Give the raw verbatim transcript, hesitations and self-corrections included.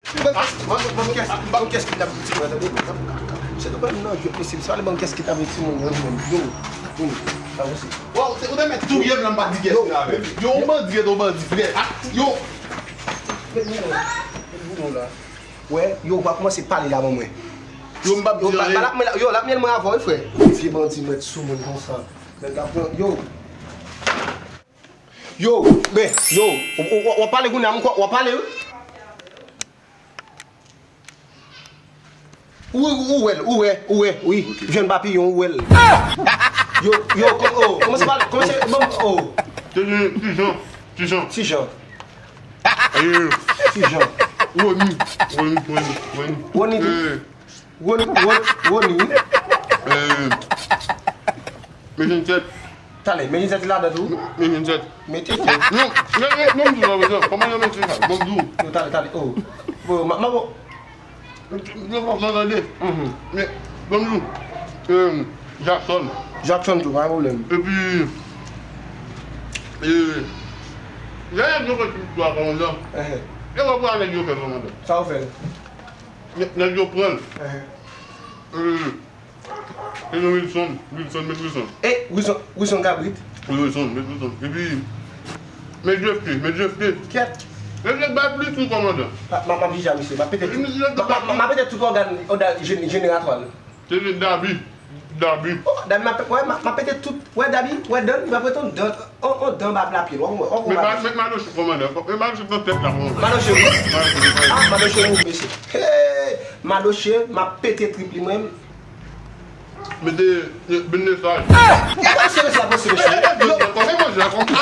Ban m kès, ban m kès ki t ap di timoun nan, tande. Se tou pa nan jwèt mesye, se pa li ban m kès ki t ap di timoun nan, menm. Yo, vini, avanse. Waw, se ou te mèt touye m la, m pa di kès ki avè m. Yo, yon bandi, yon bandi, frè. Ah, yo. Met nou la. Met nou la. Wè, yo, w a kòmanse pale la, ban mwen. Yo, m p ap di anyen. Yo, l ap mèl mwen avè w, wi, frè. Vye bandi mèt sou moun konsa. Nèg la pran, yo. Yo, men, yo, w, w, w, w ap pale kounye a, m kwè, w ap pale, wi. Ou, ou, ou wè l, ou wè, ou wè, wi. Jwenn papiyon, ou wè l. Yo, yo, kò-, oh, kòmanse pale, kòmanse, bon, oh. Ti Jan, Ti Jan, Ti Jan. Ti Jan. Eh. Ti Jan. Woni, Woni, Woni, Woni. Woni tou. Eh. Woni, Woni, Woni. Eh. Mechan tèt. Talè, mete tèt ladan tou. Mete tèt. Mete tèt. Non, non, non, non, non, non, kòman yo mete sa? Bon, dou. Yo, talè, talè, oh. Bon, ma, ma, bon. Yo pa sa tande. Mhm. Men, bon, dou. Euh, Jackson. Jackson tou, pa gen pwoblèm. Epi, euh, lè yo konn tout dwa kòmandan. Ehe. E wè pou nèg yo fè kòmandan. Sa yo fè? Nèg yo pran l. Ehe. Euh, Se yon Wilson, Wilson, met Wilson. E, Wilson, Wilson Gabrit. Wi, Wilson, met Wilson. Epi, met Jefte, met Jefte. Kèt. Met Jefte bay plis tou kòmandan. Ma, ma, ma vija misye, ma pete tout. Misye te ma, ma, ma, ma pete tout ògàn, ògàn jene-, jeneratwa l. Se Dabi, Dabi. Oh, Dabi, ma pe-, wè, ma, ma pete tout. Wè, Dabi, wè, Dan, m ap reton Dan. On, on dan m ap lapye l, w ap wè, w ap wè. Met Madoche kòmandan, met Madoche nan tèt la, kòmandan. Madoche, wi. Madoche, Madoche. Ah, Madoche, wi, mesye. Hey! Madoche, m ap pete trip li, mwen. Mete, eh, bin nesaj. Ah! Panse mesye, panse mesye. Yo, panse manje la konsa.